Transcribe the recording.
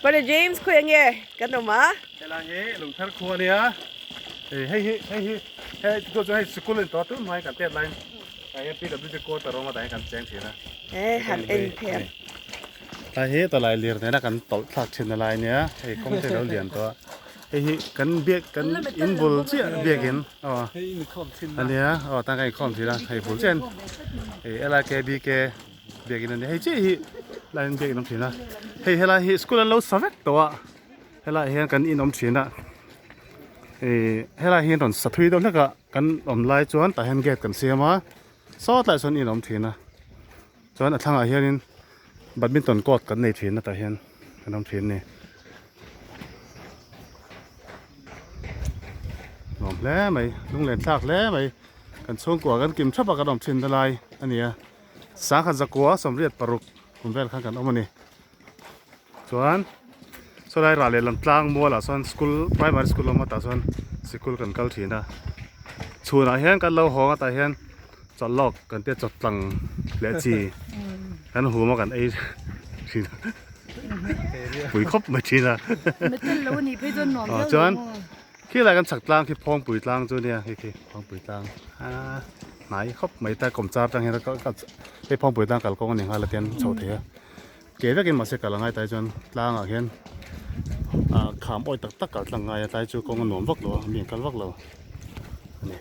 Brother James khawi enge kan awm a? Helai hi Lungthar khua ania, hei hi hei hi hei chu chu hei sikul a ni tawh a tun hmai kan tet laiin tah hian PWD quarter awm a tah hian kan cheng thin a. He han en phei ang. Tlai hi tawlai lir nena kan tawlh thlak thin a lai ania, hei kawng te a lo lian tawh a, hei hi kan biak kan in bul chiah biakin aw ania aw tah hian kan inkhawm thin a, hei bul chiah hian hei LIKBK. Biakinn a ni hei chiah hi lai hian biakinn a awm thin a hei helai hi school an lo sa vek tawh a helaiah hian kan in awm thin a ih helai hi an rawn sa thui deuh hlek a kan awm lai chuan tah hian gate kan siam a saw tlaiah sawn in awm thin a chuan a thlangah hianin badminton court kan nei thin a tah hian kan awm thin a ni nuam hle mai lunglen thlak hle mai kan chhungkua kan kim thap a kan awm thin na lai a ni a. Sangha zakua 86 kum vel khan kan awm a ni. Chuan sawlai rah lehlam tlang mualah sawn school primary school awm a tah chuan sikul kan kal thin a. Chhunah hian kan lo hawng a tah hian chawlh lawk kan tia chawt tlang leh chi kan hum a kan ei thin a. Pui khawp mai thin a. Chuan khilai kan chhak tlang khi Phawngpui tlang chu nia khi khi Phawngpui tlang a. Hnai khawp mai ta kawmchar atang hian hei phawngpui tlang kalkawng a ni nghal a tian chho thei a ke vekin mahse kal a ngai tai chuan tlangah hian ah kham awi tak tak kal tlang ngai a tlai chu kawng a nuam vak lo a mi an kal vak lo a ni.